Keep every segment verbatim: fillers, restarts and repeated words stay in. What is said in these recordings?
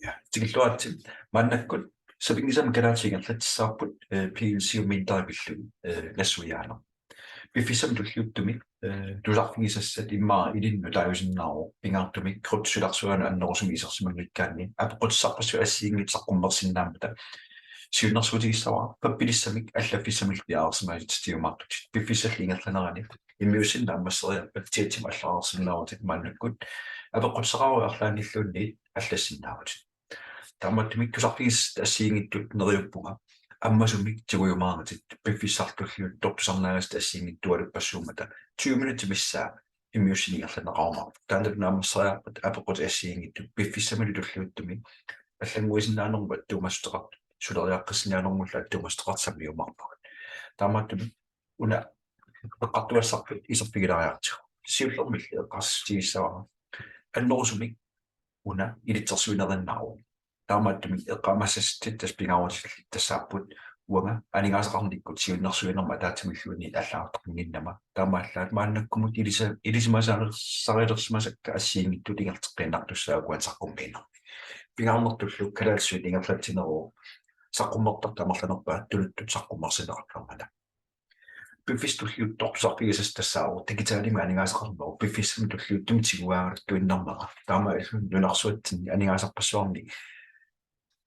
Ja, tikilluaritsi. Maannakkut sapinngisamik kalaallisut ingerlatsissavarput, eh, P L C-u minteri pillugu, eh, nassuiaaneq. Piffissami tulliuttumi, eh, tusarfigisassat immaqa ilinnut taagusinnaavoq, pingaartumik kryptop silarsuanut annerusumik isersimanngikkaanni apeqqutissarpassuit assigiinngitsut saqqummersinnaammata. Siunnersuutigissavara pappilissamik allaffissamillu piareersimaatitsitiumaartutit. Piffissalli ingerlanerani immiussineq naammasseriarpat chatimi allareersinnaavutit, maannakkut apeqqutissaqaruit arlaannilluunniit allassinnaavutit. Taamaattumik tusarfigisassat assigiinngitsut neriuppunga ammasumik tigujumaaritit, piffissaq tulliuttoq tusarnaagassat assigiinngitsut tualuppassuummata tyve minutsit missaa immiussineq ingerlanneqarumaarpoq. Taanna naammasseriarpat apeqqutit assigiinngitsut piffissamilu tulliuttumi allannguisinnaanermut attuumassuteqartut, suleriaqqissinniarnermullu attuumassuteqartut sammiumaarpagut. Taamaattumik una eqqartugassarput iserfigilaariartigu. Siullermilli eqqarsaatigissavara annerusumik una ilitsersuinerinnaavoq. Taamaattumik eqqaamassassitit tassa pingaarutillit tassaapput uanga aningaasaqarnikkut siunnersuinermut ataatsimilluunniit allagartaqannginnama. Taamaallaat maannakkumut ilisa-, ilisimasarilersimasakka assigiinngitsut ingerlateqqiinnartussaapput uani saqqummiinermi. Pingaarnertullu kalaallisut ingerlatsineruvoq saqqummertartut amerlanerpaat tuluttut saqqummersinneqartarmata. Piffissami tulliuttumi tusarfigisassat tassaavoq digitalimik aningaasaqarnerup piffissami tulliuttumi tiguaangattuinnarnera. Taamaalilluni nunarsuatsinni aningaasarpassuarni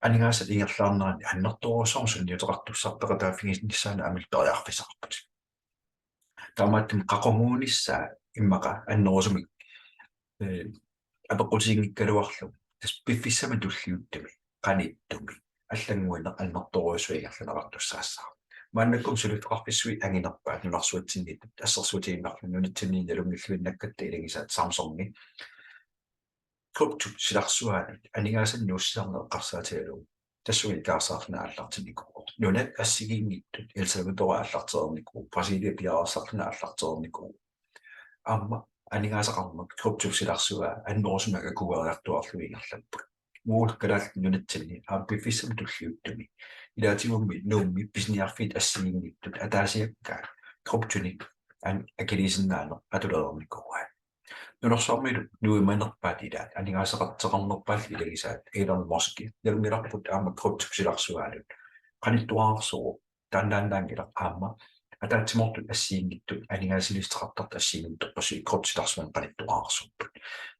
aningaasat ingerlaarneranni annertoorujussuarmik sunniuteqartussaq peqataaffiginissaanut aamma periarfissaqarpugut. Taamaattumik qaquguunissaa immaqa annerusumik, eh, apeqqutiginngikkaluarlugu, tassa piffissami tulliuttumi qanittumi allannguineq annertoorujussuaq ingerlanneqartussaassaaq. Maannakkut suliffeqarfissuit anginerpaat nunarsuatsinniittut, assersuutigiinnarluni nunatsinni nalunngilluinnakkatta ilagisaat Samsungi kryptop silarsuanut aningaasanik nuussisarneq eqqarsaatigalugu tassunga ikaarsaarluni aallartinnikuuvoq. Nunat assigiinngitsut, El Salvador aallartereernikuuvoq, Brasilia piareersarluni aallartereernikuuvoq. Aamma aningaasaqarneq kryptop silarsua annerusumik akueriartuaarlugu ingerlapput. Uagut Kalaallit Nunatsinni aamma piffissami tulliuttumi ilaatigummi Nuummi pisiniarfiit assigiinngitsut ataasiakkaat kryptonik an-, akiliisinnaaneq atulereernikuuaat. Nunarsuarmilu nuimanerpaat ilaat aningaasaqartoqarnerpaallu ilagisaat Elon Musk nalunngilarput aamma kryptop silarsuanut qanittuararsuuvoq. Taannaannaanngilaq aamma ataatsimoortut assigiinngitsut aningaasaliissuteqartartut assigiinngitsorpassuit kryptop silarsuanut qanittuararsuupput.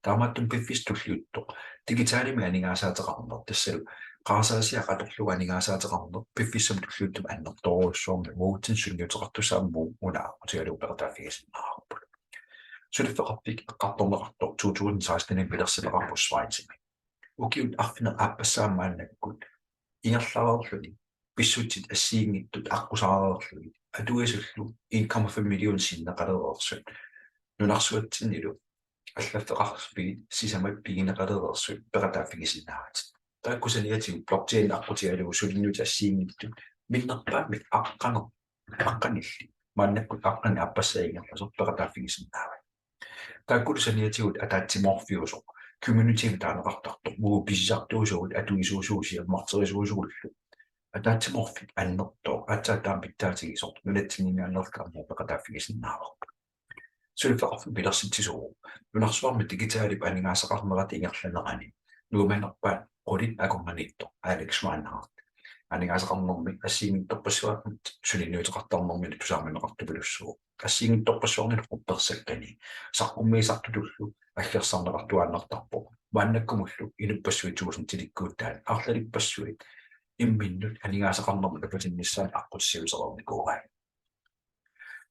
Taamaattumik piffissaq tulliuttoq digitalimik aningaasaateqarneq tassalu qarasaasiaq atorlugu aningaasaateqarneq piffissami tulliuttumi annertoorujussuarmik uagutsinnut sunniuteqartussaammat una aqqutigalugu peqataaffigisinnaavarput. Suliffeqarfik eqqartorneqartoq to tusind seksten pilersinneqarpoq Schweizimi. Ukiut arfineq-aappassaat maannakkut ingerlareerluni pissutsit assigiinngitsut aqqusaareerlugit atuisullu en komma fem million sinneqalereersut nunarsuatsinnilu allaffeqarfiit sisamat pigineqalereersut peqataaffigisinnaavatit. Taakku saniatigut blockchain aqqutigalugu suliniutit assigiinngitsut minnerpaamik aqqaneq-, aqqanillit maannakkut aqqaneq-aappassaa ingerlasoq peqataaffigisinnaavat. Taakkulu saniatigut ataatsimoorfiusoq, communitymik taaneqartartoq, uagut pisisartuusugut, atuisuusugut, siammarterisuusugullu. Ataatsimoorfik annertooq, aatsaat taama pitsaatigisoq, nunatsinninngaanneerluta aamma peqataaffigisinnaavarput. Suliffeqarfimmik pilersitsisuuvoq nunarsuarmi digitalip aningaasaqarnerata ingerlanerani nuimanerpaat qulit akornanniittoq Alex Reinhardt aningaasaqarnermi assigiinngitsorpassuarnut sunniuteqartarnermini tusaamaneqartupilussuuvoq. Assigiinngitsorpassuarnilu quppersakkani saqqummiisartutullu aggersarneqartuaannartarpoq. Maannakkumullu inuppassuit tuusintilikkuutaat arlalippassuit imminnut aningaasaqarnermut napatinnissaanut aqqutissiuusereernikuuai.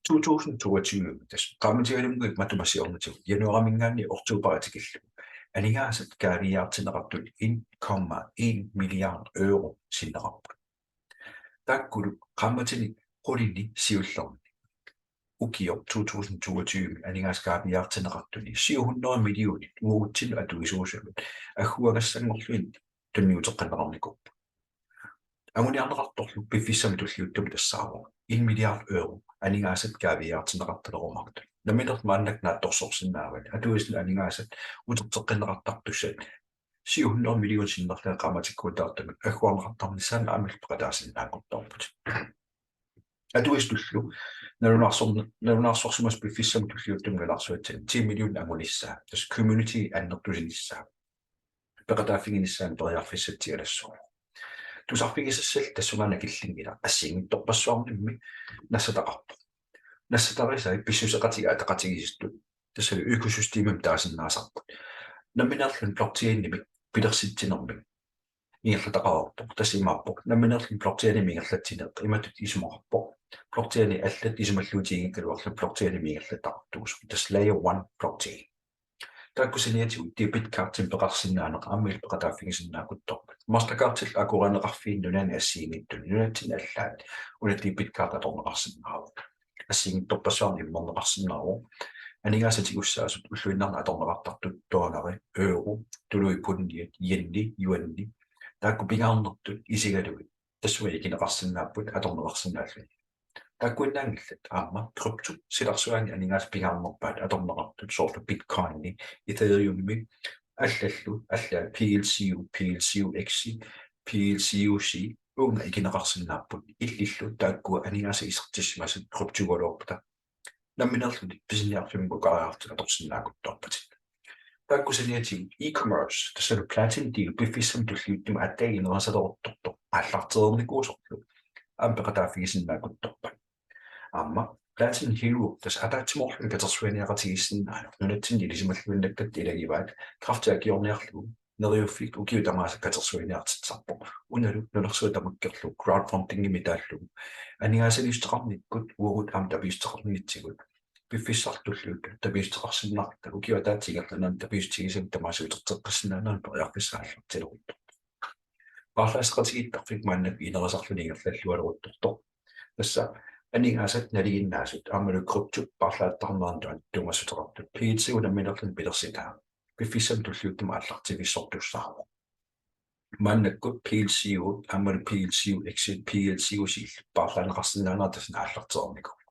To tusind toogtyve, tassa qaammatialunnguit matuma siornatigut januarimiingaanniit oktobarip tikillugu aningaasat kaaviiaartinneqartut en komma en milliard euro sinneqarput. Taakkulu qaammatini qulini siullerni ukioq to tusind toogtyve aningaasat kaaviiaartinneqartuni syv hundrede millionit uagutsinnut atuisuusunut agguagassanngorlugit tunniuteqqinneqarnikuupput. Anguniarneqartorlu piffissami tulliuttumi tassaavoq en milliard euro aningaasat kaaviiaartinneqartalerumaartut. Nammineq maannakkut naatsorsorsinnaavat atuisunut aningaasat uterteqqinneqartartussat syv hundrede million sinnerlugit qaammatikkuutaartumik agguarneqartarnissaannut aamma peqataasinnaanngortarput. Atuisutullu nalunaarsorn-, nalunaarsorsimasut piffissami tulliuttumi nunarsuatsinni ti million angunissaa, tassa community annertusinissaa. peqataaffiginissaanut periarfissatsialassuuvoq. Tusarfigisassalli tassungaannaq killinngilaq, assigiinngitsorpassuarnimmi nassataqarpoq. Nassatarisai pissuseqatigiit ataqatigiissuttut, tassalu økosystemimik taasinnaasarput. Nammineerluni blockchainimik pilersitsinermik ingerlataqareerpoq, tassa imaappoq: nammineerluni blockchainimik ingerlatsineq imatut isumaqarpoq: blockchaini allat isumalluutiginngikkaluarlugit blockchainimik ingerlataqartuusoq, tassa layer one blockchain. Taakku saniatigut debit cardimik peqarsinnaaneq aamma illit peqataaffigisinnaaruttorpat. Mastercardillu akuerineqarfiini nunani assigiinngitsuni, nunatsinni allaat una debit card atorneqarsinnaavoq. Assigiinngitsorpassuarnik immerneqarsinnaavoq. Aningaasat tigussaasut ulluinnarni atorneqartartut dollari, euro, tuluit pundiat, yeni, yuani, taakku pingaarnertut isigalugit tassunga ikineqarsinnaapput atorneqarsinnaalluni. Taakkuinnaanngillat aamma kryptop silarsuaani aningaasat pingaarnerpaat atorneqartut, soorlu Bitcoini, Ethereumi, allallu, allaat P L C U, P L C U X, P L C U C, uunga ikineqarsinnaapput. Illillu taakkua aningaasat isertissimasat kryptogaluarpata nammineerlutit pisiniarfimmiukariarlutit atorsinnaaruttorpatit. Taakku saniatigut e-commerce, tassalu PlatinDeal, piffissami tulliuttumi aatsaat ineriartortoq aallartereernikuusorlu aamma peqataaffigisinnaaruttorpat. Aamma Platin Hero, tassa ataatsimoorluni katersuiniaqatigiissinnaanera, nunatsinni ilisimalluinnakkatta ilagivaat, kræfti akiorniarlugu Neriuffik ukiut tamaasa katersuiniartitsisarpoq. Unalu nunarsuaq tamakkerlugu crowdfundingimik taallugu aningaasaliissuteqarnikkut uagut aamma tapiissuteqarnitsigut piffissami tulliuttumi tapiissuteqarsinnaarluta ukiup ataatsip ingerlanerani tapiissutigisavit tamaasa uterteqqissinnaanerannut periarfissaq aallartileruttorpoq. Paarlaasseqatigiittarfik maannakkut inerisarluni ingerlallualeruttortoq. Tassa aningaasat nalinginnaasut aammalu kryptop paarlaattarnerannut attuumassuteqartut P L C U nammineerluni pilersitaa piffissami tulliuttumi aallartivissortussaavoq. Maannakkut P L C U aammalu P L C U X, P L C U C paarlaaneqarsinnaanerat tassani aallartereernikuuvoq.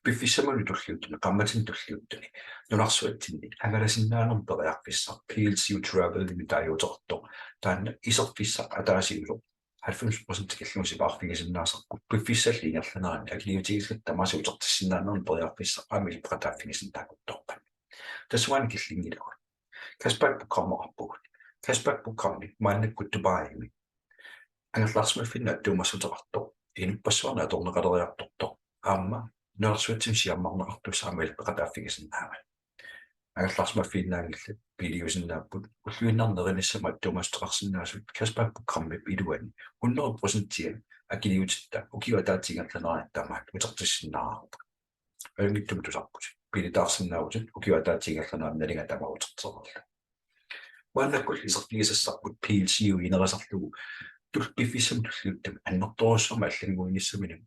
Piffissamilu tulliuttumi, qaammatini tulliuttuni, nunarsuatsinni angalasinnaanermut periarfissaq P L C U Travelimik taaguuteqartoq, taanna iserfissaq ataasiusoq halvfems procent tikillugu sipaarfigisinnaasarput, piffissalli ingerlanerani akiliutigisatit tamaasa utertissinnaanerannut periarfissaq aamma illit peqataaffigisinnaaruttorpat. Tassungaannaq killinngilagut. Cashback programmeqarpugut. Cashback programmi maannakkut Dubaimi angerlarsimaffinnut attuumassuteqartoq, inuppassuarnit atorneqaleriartortoq aamma nunarsuatsinni siammarneqartussaq aamma illit peqataaffigisinnaavat. Angerlarsimaffiinnaanngillat, biiliusinnaapput, ulluinnarni nerinissamut attuumassuteqarsinnaasut cashback programmip iluani hundrede procentia akiliutitta ukiup ataatsip ingerlanerani tamaat utertissinnaavarput. Ajunngitsumik tusarputit, biilitaarsinnaavutit ukiup ataatsip ingerlanerani nalinga tamaat utertereerlugu. Maannakkullu iserfigisassarput P L C U inerisarlugu tul-, piffissami tulliuttumi annertoorujussuarmik allannguinissaminut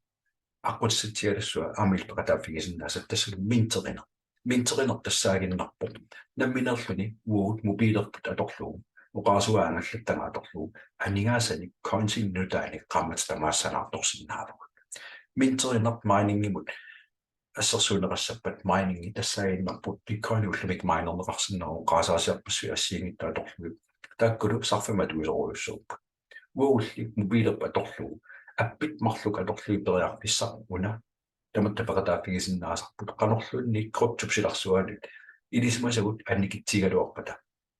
aqqutissatsialassuaq aamma illit peqataaffigisinnaasat, tassalu minterineq. Minterineq tassaaginnarpoq nammineerluni uagut mobiilerput atorlugu, oqarasuaangallattanga atorlugu, aningaasanik coinsinik nutaanik qaammatit tamaasa sanaartorsinnaavagut. Minterineq miningimut assersuunneqassappat miningi tassaaginnarpoq Bitcoini ullumikkut minerneqarsinnaavoq oqaaseqarsiarpassuit assigiinngitsut atorlugit. Taakkulu sarfamik atuisorujussuupput. Uagulli mobiilerput atorlugu, appit marluk atorlugit periarfissaq una tamatta peqataaffigisinnaasarput, qanorluunniit kryptop silarsuanut ilisimasagut annikitsigigaluarpata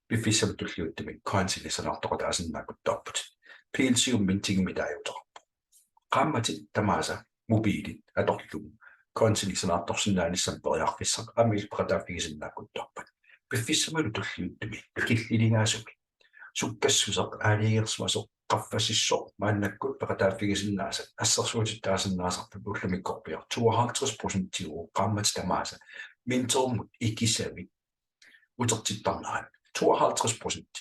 piffissami tulliuttumi coinsinik sanaartoqataasinnaaruttorputit. P L C U mintingimik taaguuteqarpoq. Qaammatit tamaasa mobiilit atorlugu coinsinik sanaartorsinnaanissamut periarfissaq aamma illit peqataaffigisinnaaruttorpat. Piffissamilu tulliuttumi killiligaasumi sukkassuseq aalajangersimasoq qaffasissoq maannakkut peqataaffigisinnaasat assersuutitut taasinnaasarput ullumikkorpiaq tooghalvtreds procentiuvoq qaammatit tamaasa minterimut ikisavit utertittarnerat. Tooghalvtreds procent.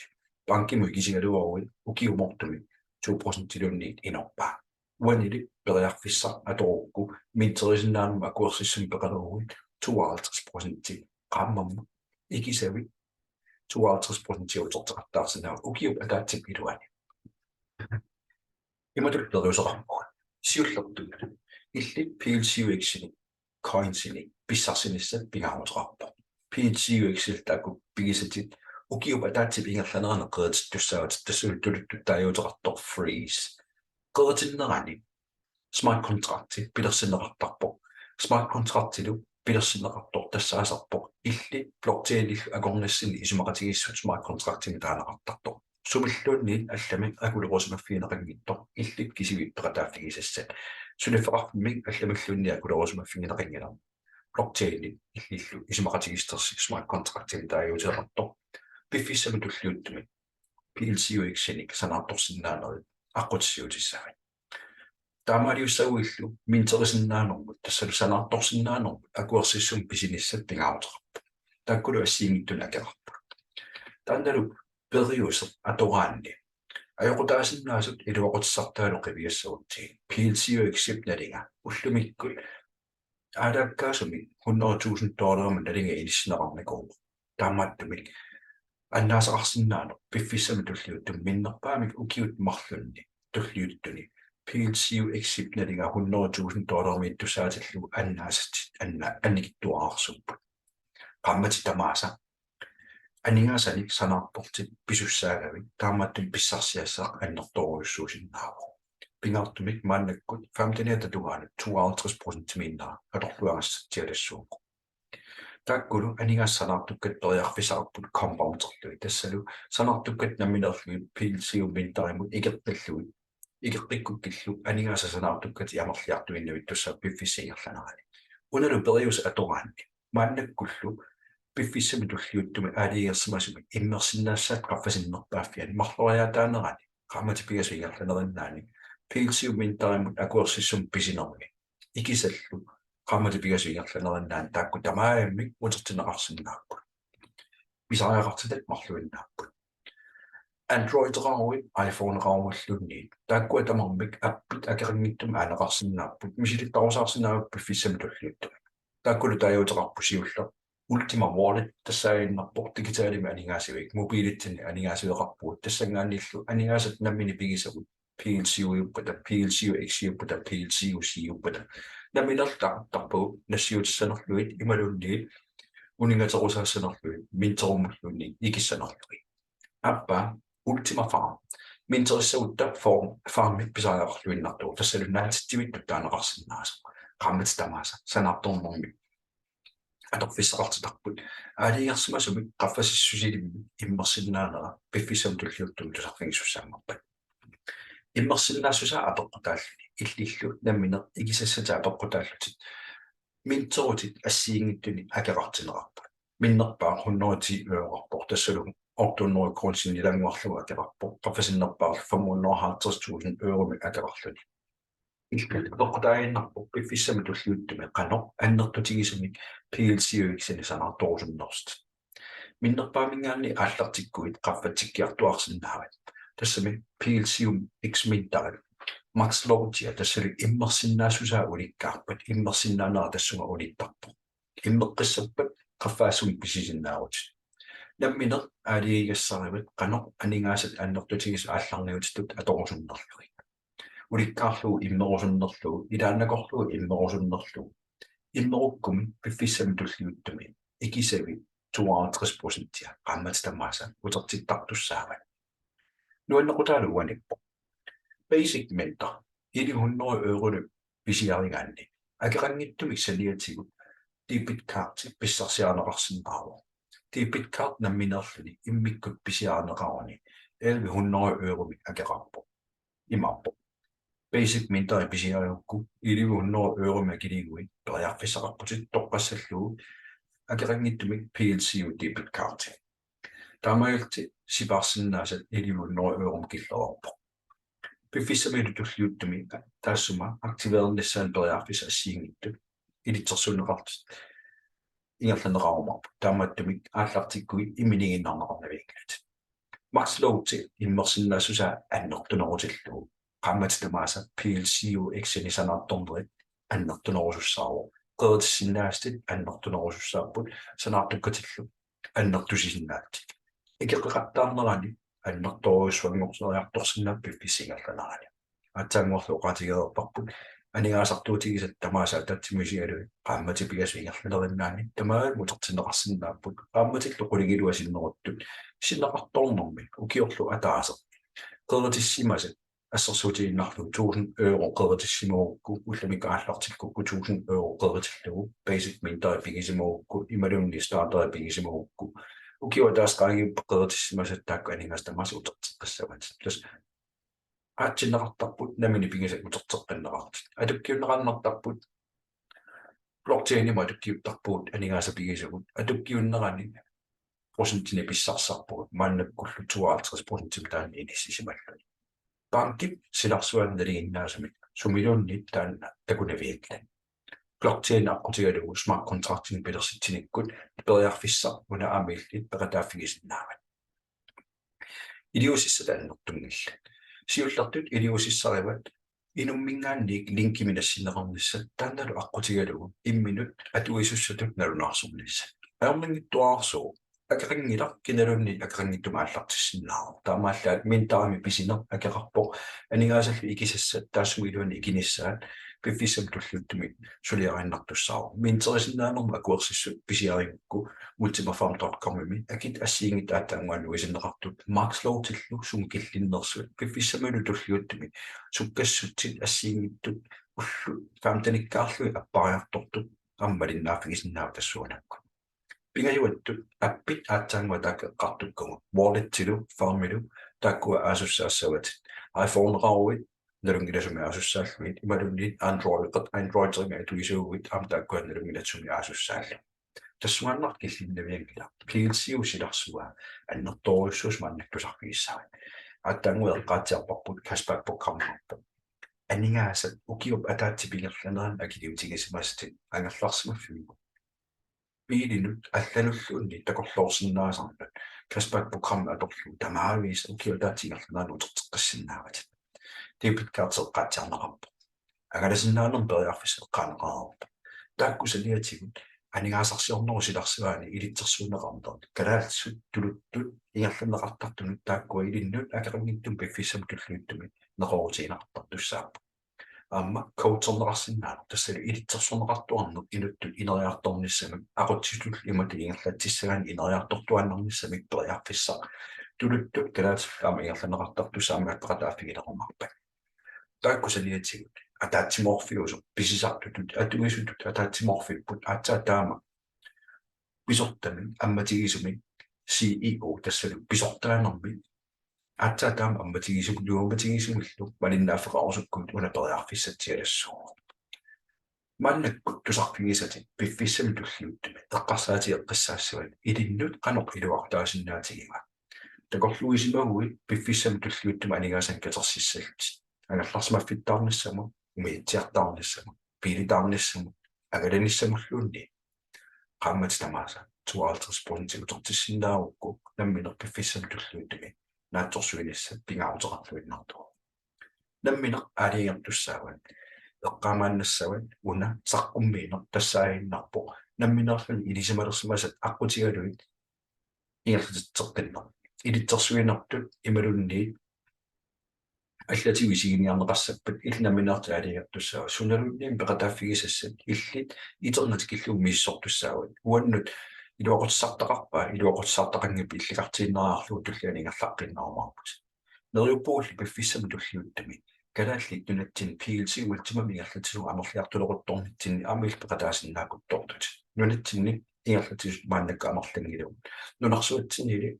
Bankimut ikisigaluaruit ukiumoortumik to procentiluunniit inorpaa. Uanili periarfissaq atorukku minterisinnaanermut akuersissummik peqaleruit tooghalvtreds procent qaammammut ikisavit tooghalvtreds procent uterteqattaarsinnaavoq ukiup ataatsip iluani. Imatut periuseqarpugut. Siullertut illit P L C U X-inik coinsinik pissarsinissat pingaaruteqarpoq. P L C U X-illu taakku pigisatit ukiup ataatsip ingerlanerani qeritittussaavatit, tassalu tuluttut taaguuteqartoq freeze. Qeritinnerani smart contracti pilersinneqartarpoq. Smart contractilu pilersinneqartoq tassaasarpoq illit blockchainillu akornassinni isumaqatigiissut smart contractimik taaneqartartoq. sumilluunniit allamik akulerusimaffigineqanngitsoq illit kisivit peqataaffigisassat. Suliffeqarfimmik allamilluunniit akulerusimaffigineqanngilagut. Blockchaini illillu isumaqatigiissutersi smart contractimik taaguuteqartoq piffissami tulliuttumi PLCUX-inik sanaartorsinnaanerit aqqutissiuutissavat. Taamaaliussaguillu minterisinnaanermut, tassalu sanaartorsinnaanermut akuersissummik pisinissat pingaaruteqarput. Taakkulu assigiinngitsunik akeqarput. Taannalu periuseq atoraanni ajoqutaasinnaasut iluaqutissartaalu qiviassagutsigit. PLCUX-ip nalinga ullumikkut aalaakkaasumik hundrede tusind dollarimut nalinga inissinneqarnikuuvoq. Taamaattumik annaasaqarsinnaaneq piffissami tulliuttumi minnerpaamik ukiut marlunni tulliuttuni PLCUX-ip nalinga hundrede tusind dollarimiittussaatillugu annaasatit anna-, annikitsuararsuupput. Qaammatit tamaasa aningaasanik sanaartortit pisussaagavit taamaattumik pissarsiassaq annertoorujussuusinnaavoq. Pingaartumik maannakkut femteniata tungaanut tooghalvtreds procentimiinnera atorluagassatsialassuuvoq. Taakkulu aningaasat sanaartukkatit periarfissaqarput compounderlugit, tassalu sanaartukkatit nammineerlugit PLCU minterimut ikeqqillugit, ikeqqikkukkillu aningaasat sanaartukkatit amerliartuinnavittussaavoq piffissap ingerlanerani. Unalu periuseq atoraanni maannakkullu piffissami tulliuttumi aalajangersimasumi immersinnaassusaata qaffasinnerpaaffiani marloriaataanerani qaammatit pingasut ingerlanerinnaanni PLCU minterimut akuersissummik pisinermi ikisallu qaammatit pingasut ingerlanerinnaanni taakku tamarmik utertinneqarsinnaapput. Pisariaqartitat marluinnaapput. Androideqaruit, iPhoneqaruilluunniit, taakkua tamarmik appit akeqanngitsumik aaneqarsinnaapput, misilittarusaarsinnaapput piffissami tulliuttumi. Taakkulu taaguuteqarput siulleq Ultima Wallet, tassaaginnarpoq digitalimik aningaasivik, mobiilitsinni aningaasiveqarpugut, tassanngaanniillu aningaasat nammineq pigisagut PLCU-uppata, PLCUX-iuppata, PLCUC-uppata. Nammineq taartarpagut nassiutissanerlugit imaluunniit uninngaterusaassanerlugit minterummulluunniit ikissanerlugit. Aappaa Ultima Farm. Minterissagutta form, farmit pisariaqarluinnartuuvoq. Tassalu naatitsivittut taaneqarsinnaasoq. Qaammatit tamaasa sanaartornermik atorfissaqartitarput. Aalajangersimasumik qaffasissutilimmik immersinnaanera piffissami tulliuttumi tusarfigisussaammarpat. Immersinnaassusaa apeqqutaalluni illillu nammineq ikisassatit apeqqutaallutit minterutit assigiinngitsunik akeqartinneqarput. Minnerpaaq hundrede ti euroqarpoq, tassalu otte hundrede kroner sinnilaannguarlugu akeqarpoq, qaffasinnerpaaq fem hundrede og halvtreds tusind euromik akeqarluni. Illit apeqqutaaginnarpoq piffissami tulliuttumi qanoq annertutigisumik PLCUX-inik sanaartorusunnersutit. Minnerpaaminngaanniit aallartikkuit qaffatsikkiartuaarsinnaavat. Tassami PLCUX minterit max loadia, tassalu immersinnaassusaa ulikkaarpat, immersinnaanera tassunga unittarpoq. Immeqqissappat qaffaassumik pisisinnaavutit. Nammineq aalajangigassarivat qanoq aningaasat annertutigisut aallarniutitut atorusunnerlugit. Ulikkaarlugu immerusunnerlugu, ilaannakorlugu immerusunnerlugu. Immerukkumi piffissami tulliuttumi ikisavit tooghalvtreds procentia qaammatit tamaasa utertittartussaavat. Nuannequtaalu uaniippoq. Basic minter elleve hundrede eurolu pisiarigaanni akeqanngitsumik saniatigut debit card pissarsiarineqarsinnaavoq. Debit card nammineerluni immikkut pisiarineqaruni elleve hundrede euromik akeqarpoq. Imaappoq: Basic minteri pisiarigukku elleve hundrede euromik akiliguit periarfissaqarputit toqqassallugu akeqanngitsumik PLCU debit cardi. Taamaalillutit sipaarsinnaasat elleve hundrede euromik killereerpoq. Piffissamilu tulliuttumi taassuma aktiveernissaanut periarfissat assigiinngitsut ilitsersuunneqartut ingerlanneqarumaarput. Taamaattumik aallartikkuit imminnut iginnarneqarnavianngilatit. Max loadi immersinnaassusaa annertunerutillugu qaammatit tamaasa PLCUX-inik sanaartornerit annertunerusussaavoq. Qeritissinnaasatit annertunerusussaapput, sanaartukkatillu annertusisinnaavatit. Ikeqqeqattaarnerani annertoorujussuanngorseriartorsinnaapput piffissap ingerlanerani. Aatsaannguarlu oqaatigereerparput aningaasartuutigisatit tamaasa ataatsimut isigalugit qaammatit pingasut ingerlanerinnaanni tamarmik utertinneqarsinnaapput, qaammatillu qulingiluat sinneruttut. Sinneqartoornermi ukiorlu ataaseq qeritissimasat assersuutigiinnarlugu tusind euro qeritissimagukku, ullumikkut aallartikkukku tusind euro qeritillugu, basic minteri pigisimagukku imaluunniit starteri pigisimagukku, Ukiup ataaseq qaangiuppat qeritissimasat taakku aningaasat tamaasa uterteqqissavatit. Tassa aatsinneqartarput nammineq pigisat uterteqqinneqartut. Atukkiunneqartarput blockchainimut atukkiuttarpugut aningaasat pigisagut. Atukkiunnerani procentinik pissarsisarpugut maannakkullu tooghalvtreds procentimik taanna inissisimalluni. Bankip silarsuani nalinginnaasumik sumiluunniit taanna takunavianngilaq. Blockchain aqqutigalugu smart contractinik pilersitsinikkut periarfissaq una aamma illit peqataaffigisinnaavat. Iliuusissat annertunngillat. Siullertut iliuusissarivat inumminngaanniit linkimik nassinneqarnissat taannalu aqqutigalugu imminut atuisussatut nalunaarsornissat. Ajornanngitsuararsuuvoq. Akeqanngilaq kinaluunniit akeqanngitsumik aallartissinnaavoq. Taamaallaat minterimik pisineq akeqarpoq aningaasallu ikisassat taassuma iluani ikinissaat piffissami tulliuttumi suliariinnartussaavoq. Minterisinnaanermut akuersissut pisiarigukku Ultima Farm dot com-imi akit assigiinngitsut aatsaannguaq nuisinneqartut Max Loadillu sumut killinnersut piffissamilu tulliuttumi sukkassutsit assigiinngitsut ullut femtenikkaarlugit appariartortut aamma malinnaaffigisinnaavat tassuunakkut. Pingajuattut appit aatsaannguaq taakku eqqartukkagut, Walletilu, Farmilu, taakkua aasussaassavatit. iPhoneqaruit nalunngilarsi sumi aasussaallutit, imaluunniit Android, Androidimik atuisuuguit aamma taakkua nalunngilarsi sumi aasussaallutit. Tassungaannaq killinnavianngilaq. P L C U silarsua annertoorujussuusoq maannakkut tusarfigissavat. Aatsaannguaq eqqaatsiarparput cashback programmerput. Aningaasat ukiup ataatsip ingerlanerani akiliutigisimasatit angerlarsimaffimmut biilinut allanulluunniit takorloorsinnaasannut cashback programmi atorlugu tamaavisa ukiup ataatsip ingerlanerani uterteqqissinnaavatit. Debit card eqqaatsiarneqarpoq. Angalasinnaanermut periarfissaq eqqaaneqareerpoq. Taakku saniatigut aningaasarsiornerup silarsuani ilitsersuunneqarneq kalaallisut tuluttut ingerlanneqartartunut taakkua ilinnut akeqanngitsumik piffissami tulliuttumi neqeroorutigineqartartussaapput. Aamma coacherneqarsinnaaneq, tassalu ilitsersorneqartuarneq inuttut ineriartornissamik, aqutsisutullu imatut ingerlatsissagaanni ineriartortuaannarnissamik periarfissaq tuluttut kalaallisut aamma ingerlanneqartartussaammata peqataaffigilerumaarpat. Taakku saniatigut ataatsimoorfiusoq pisisartutut atuisutut ataatsimoorfipput aatsaat taama pisortamik ammatigisumik C E O tassalu pisortaanermik aatsaat taama ammatigisumik nuammatigisumillu malinnaaffeqarusukkuit una periarfissatsialassuuvoq. Maannakkut tusarfigisatit piffissami tulliuttumi eqqarsaatigeqqissaassavat ilinnut qanoq iluaqutaasinnaatigiva. Takorluuisimaguit piffissami tulliuttumi aningaasanik katersissallutit. Angerlarsimaffittaarnissamut, umiatsiartaarnissamut, biilitaarnissamut, angalanissamulluunniit. Qaammatit tamaasa tooghalvtreds procent utertissinnaagukku nammineq piffissami tulliuttumi naatsorsuinissaq pingaaruteqarluinnartoq. Nammineq aalajangertussaavat, eqqaamaannassavat una saqqummiineq tassaaginnarpoq nammineerluni ilisimalersimasat aqqutigalugit ingerlatitseqqinneq. Ilitsersuinertut imaluunniit allatigut isiginiarneqassappat illit nammineerlutit aalajangertussaavat, sunaluunniit peqataaffigisassat illit iternatikillugu misissortussaavat. Uannut iluaqutissartaqarpa, iluaqutissartaqanngippa illikartiinnariarlugu tulliani ingerlaqqinnarumaarputit. Neriuppugullu piffissami tulliuttumi Kalaallit Nunatsinni P L C Ultimamik ingerlatsisugut amerliartuleruttornitsinni aamma illit peqataasinnaakuttoortutit. Nunatsinni ingerlatsisut maannakkut amerlanngilagut. Nunarsuatsinnilu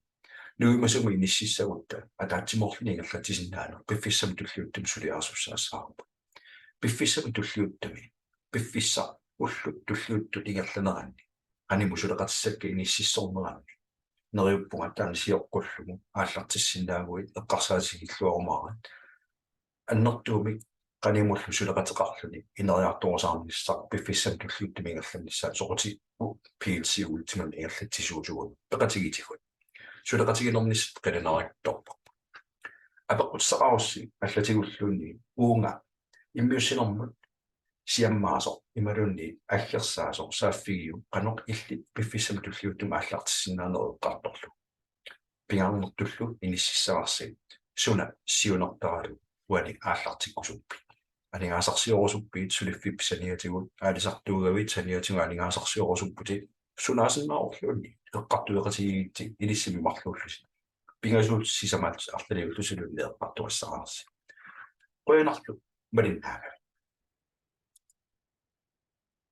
nuimasumik inississagutta ataatsimoorluni ingerlatsisinnaaneq piffissami tulliuttumi suliarisussaassavarput. Piffissami tulliuttumi, piffissaq ullut tulliuttut ingerlaneranni, qanimut suleqatissakka inississorneranni, neriuppunga taanna sioqqullugu aallartissinnaaguit eqqarsaatigilluarumaarit. Annertuumik qanimullu suleqateqarluni ineriartorusaarnissaq piffissami tulliuttumi ingerlannissaa soqutigigukku P L C Ultimamik ingerlatsisuusugut peqatigiitigut. Suleqatiginernissat qilanaaruttorput. Apeqqutissaqarussi allatigulluunniit uunga immiussinermut siammaasoq imaluunniit aggersaasoq saaffigiuk qanoq illit piffissami tulliuttumi aallartissinnaaneq eqqartorlugu. Pingaarnertullu inississavarsi suna siunertaralugu uani aallartikkusuppit. Aningaasarsiorusuppit suliffik saniatigut, aalisartuugavit saniatigut aningaasarsiorusupputit, sunaasinnaavorluunniit eqqartueqatigiigitsi ilissinnut marluullusi. Pingasuut sisamaallusi arlaliullusiluunniit eqqartugassaraarsi. Qujanarlu malinnaagavit.